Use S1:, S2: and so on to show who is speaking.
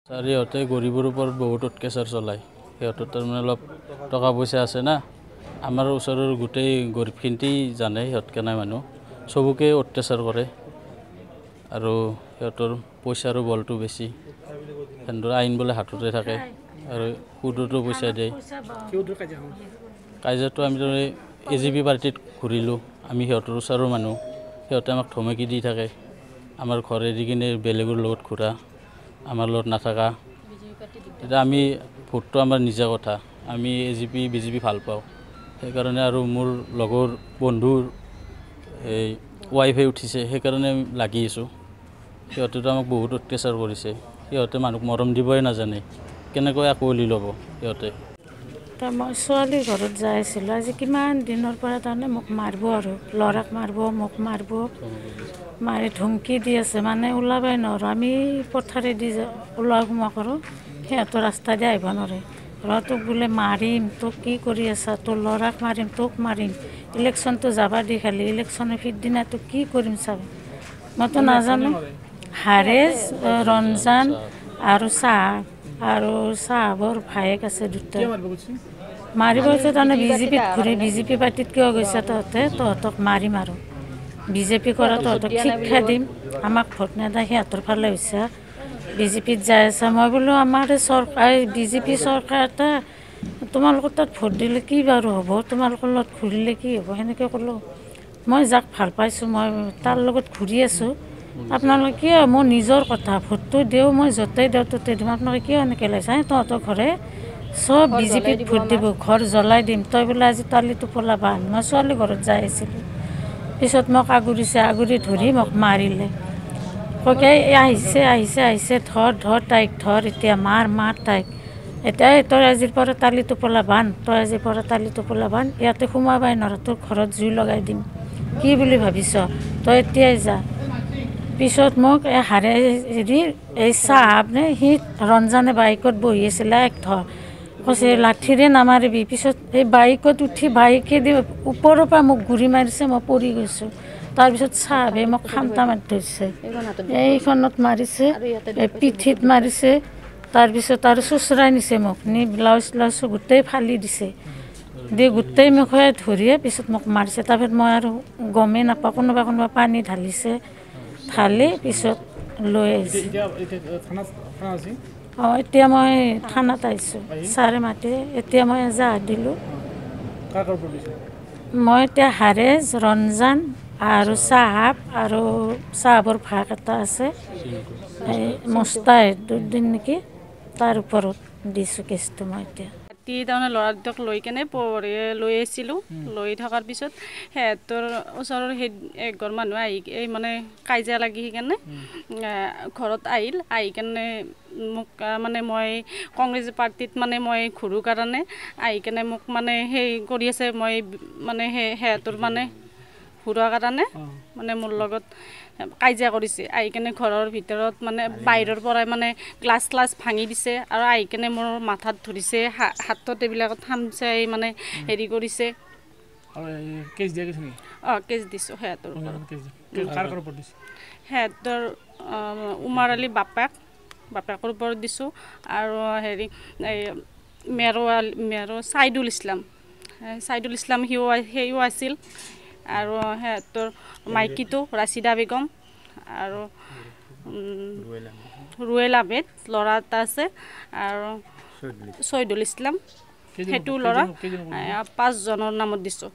S1: Sir, ইহঁতে গৰীবৰ ওপৰত বহুত অত্যাচাৰ চলায়। সিহঁতৰ তাৰমানে অলপ টকা পইচা আছে না। আমাৰ ওচৰৰ গোটেই গৰীবখিনিতেই জানে সিহঁত কেনে মানুহ, চবকে অত্যাচাৰ কৰে আৰু সিহঁতৰ পইচাৰো বলটো বেছি। সিহঁতৰ আইন বোলে হাততে থাকে আৰু সুদতো পইচা দিয়ে। কাজিয়াটো আমি AGP পাৰ্টিত ঘূৰিলোঁ। আমি সিহঁতৰ ওচৰৰ মানুহ, সিহঁতে আমাক ধমকি দি থাকে। আমাৰ ঘৰ এৰি কিনে বেলেগৰ লগত ঘূৰা, আমাৰ লগত নাথাকা। তেতিয়া আমি ভোটটো আমাৰ নিজা কথা, আমি AGP BJP ভাল পাওঁ সেইকাৰণে। আৰু মোৰ লগৰ বন্ধুৰ এই ৱাইফে উঠিছে, সেইকাৰণে লাগি আছোঁ। সিহঁতেতো আমাক বহুত অত্যাচাৰ কৰিছে। সিহঁতে মানুহক মৰম দিবই নাজানে, কেনেকৈ আঁকোৱালি ল'ব সিহঁতে।
S2: মই ছোৱালীৰ ঘৰত যাই আছিলোঁ। আজি কিমান দিনৰ পৰা তাৰমানে মোক মাৰিব আৰু ল'ৰাক মাৰিব, মোক মাৰিব, মাৰি ধমকি দি আছে, মানে ওলাবই নোৱাৰোঁ। আমি পথাৰেদি ওলোৱা সোমোৱা কৰোঁ, সিহঁতৰ ৰাস্তা দি আহিব নোৱাৰে। ৰ তোক বোলে মাৰিম, তোক কি কৰি আছা, তোৰ ল'ৰাক মাৰিম, তোক মাৰিম, ইলেকশ্যনটো যাবা দি খালি, ইলেকশ্যনৰ পিছদিনা তোক কি কৰিম চাব। মইতো নাজানো। হাৰেজ, ৰঞ্জান আৰু চাহ আৰু চাহাবৰ ভায়েক আছে দুটা। মাৰিব হৈছে তাৰমানে বিজেপিত ঘূৰি, বিজেপি পাৰ্টিত কিয় গৈছে তহঁতে, তহঁতক মাৰিম আৰু বিজেপি কৰা তহঁতক শিক্ষা দিম, আমাক ভোট নেদা সিহঁতৰ ফালে হৈছে, বিজেপিত যাই আছে। মই বোলো আমাৰ চৰকাৰ বিজেপি চৰকাৰ এটা, তোমালোকৰ তাত ভোট দিলে কি বাৰু হ'ব, তোমালোকৰ লগত ঘূৰিলে কি হ'ব, সেনেকৈ ক'লোঁ। মই যাক ভাল পাইছোঁ মই তাৰ লগত ঘূৰি আছোঁ। আপোনালোকে কিয়, মোৰ নিজৰ কথা, ভোটটো দিওঁ মই য'তেই দিওঁ ত'তেই দিম, আপোনালোকে কিয় এনেকৈ লাইছে? তহঁতৰ ঘৰে চব বিজেপিত ভোট দিব, ঘৰ জ্বলাই দিম, তই বোলে আজি তালি টোপোলা বান্ধ। মই ছোৱালী ঘৰত যাই আছিলোঁ, পিছত মোক আগুৰিছে, আগুৰি ধৰি মোক মাৰিলে। ককে আহিছে আহিছে আহিছে, ধৰ ধৰ তাইক ধৰ, এতিয়া মাৰ মাৰ তাইক, এতিয়া তই আজিৰ পৰা তালি টোপোলা বান্ধ, তই আজিৰ পৰা তালি টোপোলা বান্ধ, ইয়াতে সোমাবাই নোৱাৰ, তোৰ ঘৰত জুই লগাই দিম, কি বুলি ভাবিছ তই, এতিয়াই যা। পিছত মোক এই হাৰে হেৰি এই চাহাব নে সি ৰঞ্জানে বাইকত বহি আছিলে, এক ধৰ কৈছে লাঠিৰে নামাৰিবি। পিছত এই বাইকত উঠি বাইকেদি ওপৰৰ পৰা মোক গুৰি মাৰিছে, মই পৰি গৈছোঁ। তাৰপিছত চাহাবে মোক খামটা মাৰি ধৰিছে, এইখনত মাৰিছে, এই পিঠিত মাৰিছে। তাৰপিছত আৰু চোঁচৰাই নিছে মোক, নি ব্লাউজ চ্লাউজ গোটেই ফালি দিছে, দি গোটেই মুখে ধৰিয়ে পিছত মোক মাৰিছে। তাৰপিছত মই আৰু গমেই নাপাওঁ, কোনোবা কোনোবা পানী ঢালিছে, ঢালি পিছত লৈ আহিছে। অঁ, এতিয়া মই থানাত আহিছোঁ, ছাৰে মাতি এতিয়া মই এজাহাৰ দিলোঁ। মই এতিয়া হাৰেজ, ৰঞ্জান আৰু চাহাব আৰু চাহাবৰ ভাগ এটা আছে এই মোস্তাহিদুদ্দিন নেকি, তাৰ ওপৰত দিছোঁ কেছটো মই এতিয়া।
S3: ৰাতি তাৰমানে ল'ৰা দুটাক লৈ কেনে পৰে লৈ আহিছিলোঁ। লৈ থকাৰ পিছত সিহঁতৰ ওচৰৰ সেই একঘৰ মানুহ আহি এই মানে কাজিয়া লাগি সেইকাৰণে ঘৰত আহিল। আহি কেনে মোক মানে মই কংগ্ৰেছ পাৰ্টিত মানে মই ঘূৰোঁ কাৰণে আহি কেনে মোক মানে সেই কৰি আছে। মই মানে সেই সিহঁতৰ মানে ঘূৰোৱা কাৰণে মানে মোৰ লগত কাজিয়া কৰিছে। আহি কেনে ঘৰৰ ভিতৰত মানে বাহিৰৰ পৰাই মানে গ্লাছ চ্লাছ ভাঙি দিছে আৰু আহি কেনে মোৰ মাথাত ধৰিছে, হাতত এইবিলাকত খামচাই মানে হেৰি কৰিছে। অঁ, কেছ দিছোঁ সিহঁতৰ ওপৰত। সিহঁতৰ উমাৰ আলী বাপেকৰ ওপৰত দিছোঁ আৰু হেৰি এই মেৰো মেৰো চাইদুল ইছলাম, চাইদুল ইছলাম সিও সিও আছিল আৰু সিহঁতৰ মাইকীটো ৰাছিদা বেগম আৰু ৰুৱেল আহমেদ ল'ৰা এটা আছে আৰু ছৈদুল ইছলাম সেইটো ল'ৰা, 5জনৰ নামত দিছোঁ।